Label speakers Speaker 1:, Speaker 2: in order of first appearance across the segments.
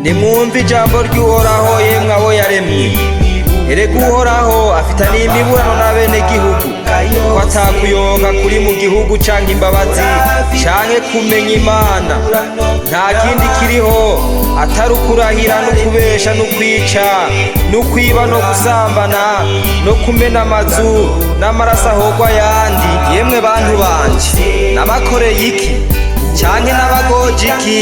Speaker 1: Nimwumve ijambo ry'Uhoraho, yemwe abo yaremye. Erega Uhoraho afitaniye imiburano n'abenegihugu, ko atakuyoboka kuri mu gihugu canke imbabazi canke kumenya Imana. Nta kindi kiriho atari ukurahira no kubesha no kwica no kwiba no gusambana no kumena amazu n'amaraso ahogwa ayandi. Yemwe bantu banje, nabakoreye iki canke n'abagoje iki?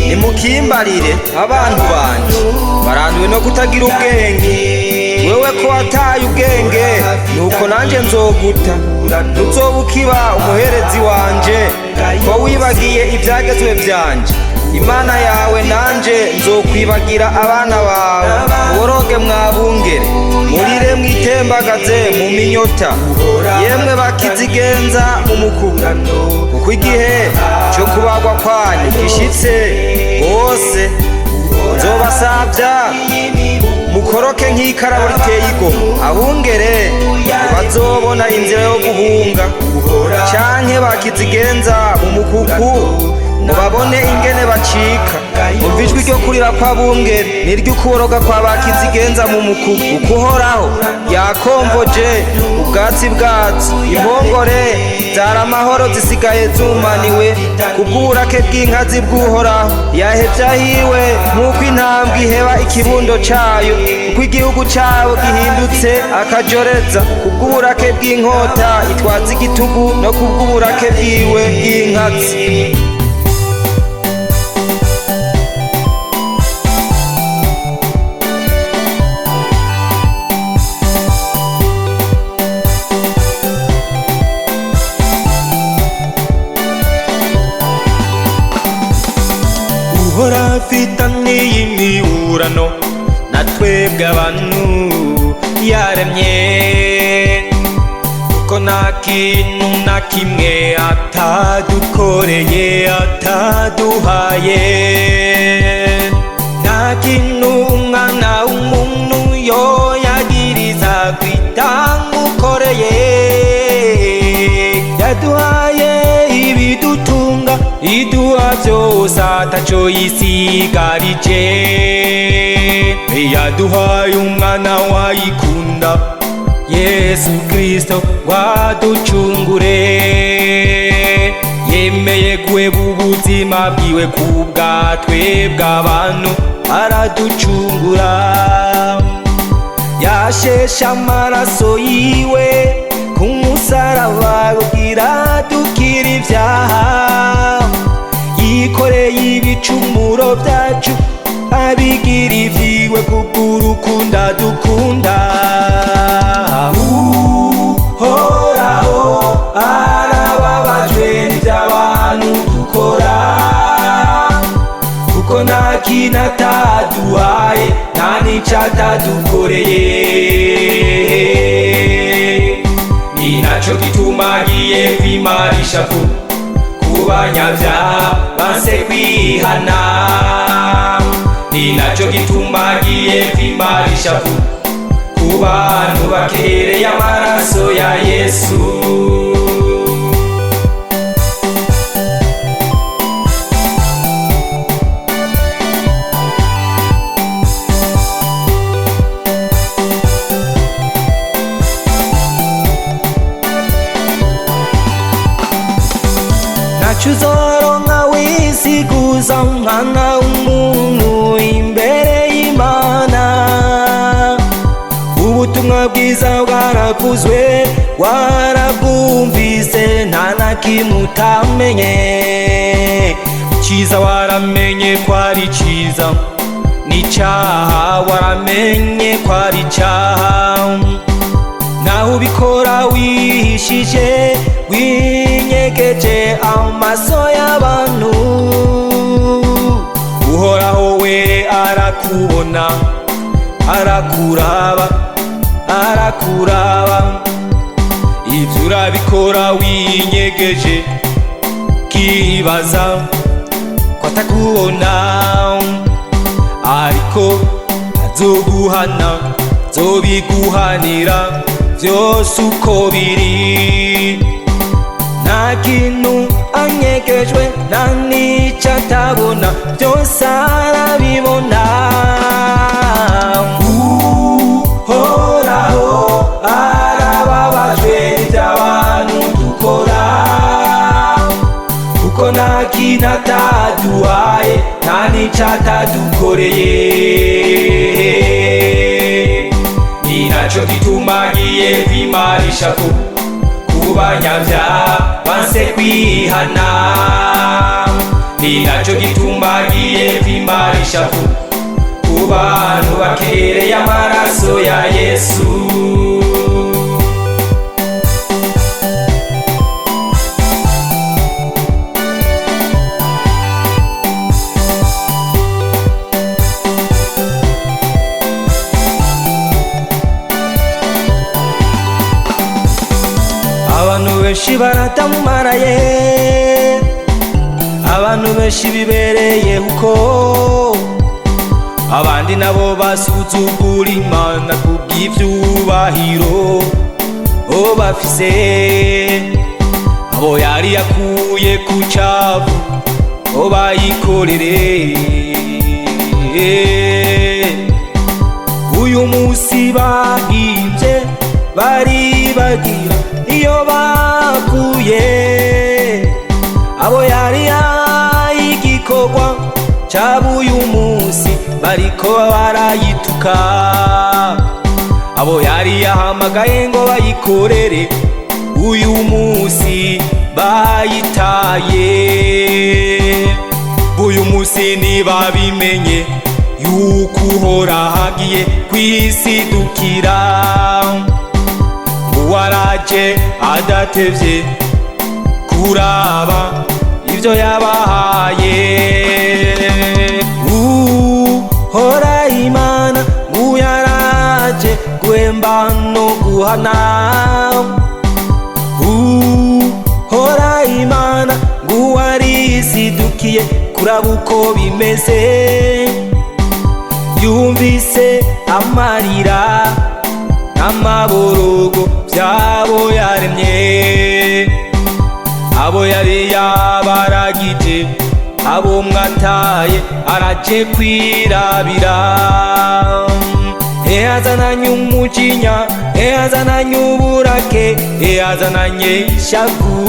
Speaker 1: Nimukimbarire. Abantu banje baranduwe no kutagira ubwenge. Wewe ko wataye ubwenge, nuko nanje nzoguta, ntuzoba ukiba umuherezi wanje. Ko wibagiye ivyagezwe vyanje, Imana yawe, nanje nzokwibagira abana bawe. Muboroge mwabungere, murire mwitembagaze mu minyota, yemwe bakizigenza mu mukuku, kuko igihe cyo kubagwa kwanyu gishitse bose. Nzobasavya mukoroke nk'ikarabo riteye igomwe. Abungere ntibazobona inzira yo guhunga, canke bakizigenza mu mukuku ngo babone ingene bacika. Umva ijwi ryo kurira kw'abungere n'iry'ukuboroga kwa bakizigenza mu mukuku, kuko Uhoraho yakomvoje ubwatsi bwazo. Impongore zari amahoro zisigaye zumaniwe kubw'uburake bw'inkazi bw'Uhoraho. Yahevye ahiwe nk'uko intambwe iheba ikibundo cayo, kuko igihugu cabo gihindutse akajoreza kubw'uburake bw'inkota itwaza igitugu no kubw'uburake bwiwe bw'inkazi.
Speaker 2: Uhora afitaniye imiburano na twebwe abantu yaremye, kuko nta kintu na kimwe atadukoreye, ataduhaye. Nta kintu umwana w'umuntu yoyagiriza kwitamukoreye. Yaduhaye ibidutunga, iduha byose ataco yisigarije. Yaduhaye umwana wayikunda, Yesu Kristo, waducungure. Yemeye guheba ubuzima bwiwe kubwa twebwe abantu, araducungura. Yasheshe amaraso yiwe ku musaraba kugira dukire ibyaha. Yikoreye ibicumuro byacu, abigira ivyiwe kubw'urukundo dukunda. Uhoraho arababajwe n'ivy'abantu dukora, kuko nta kintu ataduhaye, nta n'ico atadukoreye. Ni naco gituma agiye kwimara ishavu ku banyabyaha banse kwihana. Ni naco gituma agiye kwimara ishavu ku bantu bakereye amaraso ya Yesu. Ntaco uzoronka wisiguza, mwana w'umuntu, imbere y'Imana. Ubutumwa bwiza bwaravuzwe, warabwumvise, nta na kimwe utamenye. Ciza waramenye ko ari ciza, n'icaha waramenye ko ari icaha. Naho ubikora wihishije, winyegeje amaso y'abantu, Uhoraho we arakubona, arakuraba, arakuraba. Ivyo urabikora winyegeje, kibaza ko atakubona, ariko azoguhana, zobiguhanira vyose uko biri.
Speaker 1: Nta kintu anyegejwe, nta n'ico atabona, byose arabibona. Uhoraho arababajwe n'ivy'abantu dukora, kuko nta kintu ataduhaye, nta n'ico atadukoreye. Ni naco gituma ngiye kwimarisha ku banyavyaha banse kwihana. Ni naco gituma ngiye kwimarisha ku bantu bakereye amaraso ya Yesu. Abantu benshi baratamaraye, abantu benshi bibereye uko, abandi nabo basuzugura Imana kubw'ivyubahiro o bafise. Abo yari yakuye ku cavu o bayikorere, uyu munsi bahimvye baribagira iyo bakuye. Abo yari yahaye igikorwa c'abuyu munsi bariko barayituka. Abo yari yahamagaye ngo bayikorere uyu munsi bayitaye. Uyu munsi ntibabimenye yuko Uhoraho agiye kwisidukira, uwaraje adatevye kuraba ivyo yabahaye. Uhora Imana nguyaraje guhemba no guhana. Uhora Imana nguwarisidukiye kuraba uko bimeze. Yumvise amarira n'amaborogo byabo yaremye, abo yari yabaragije, abo mwataye araje kwirabira. Ehazananye umujinya, ehazananye uburake, ehazananye ishavu,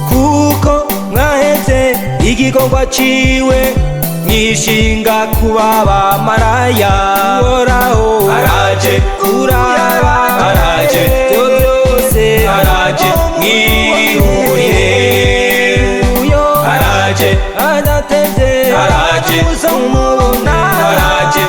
Speaker 1: kuko mwahevye igikorwa ciwe mwishinga kuba abamaraya. Uhoraho
Speaker 2: Araje
Speaker 1: kuraba,
Speaker 2: araje
Speaker 1: ivyo byose
Speaker 2: araje mwihurire,
Speaker 1: uyo
Speaker 2: araje
Speaker 1: adatevye
Speaker 2: araje
Speaker 1: uzomubona.
Speaker 2: Araje.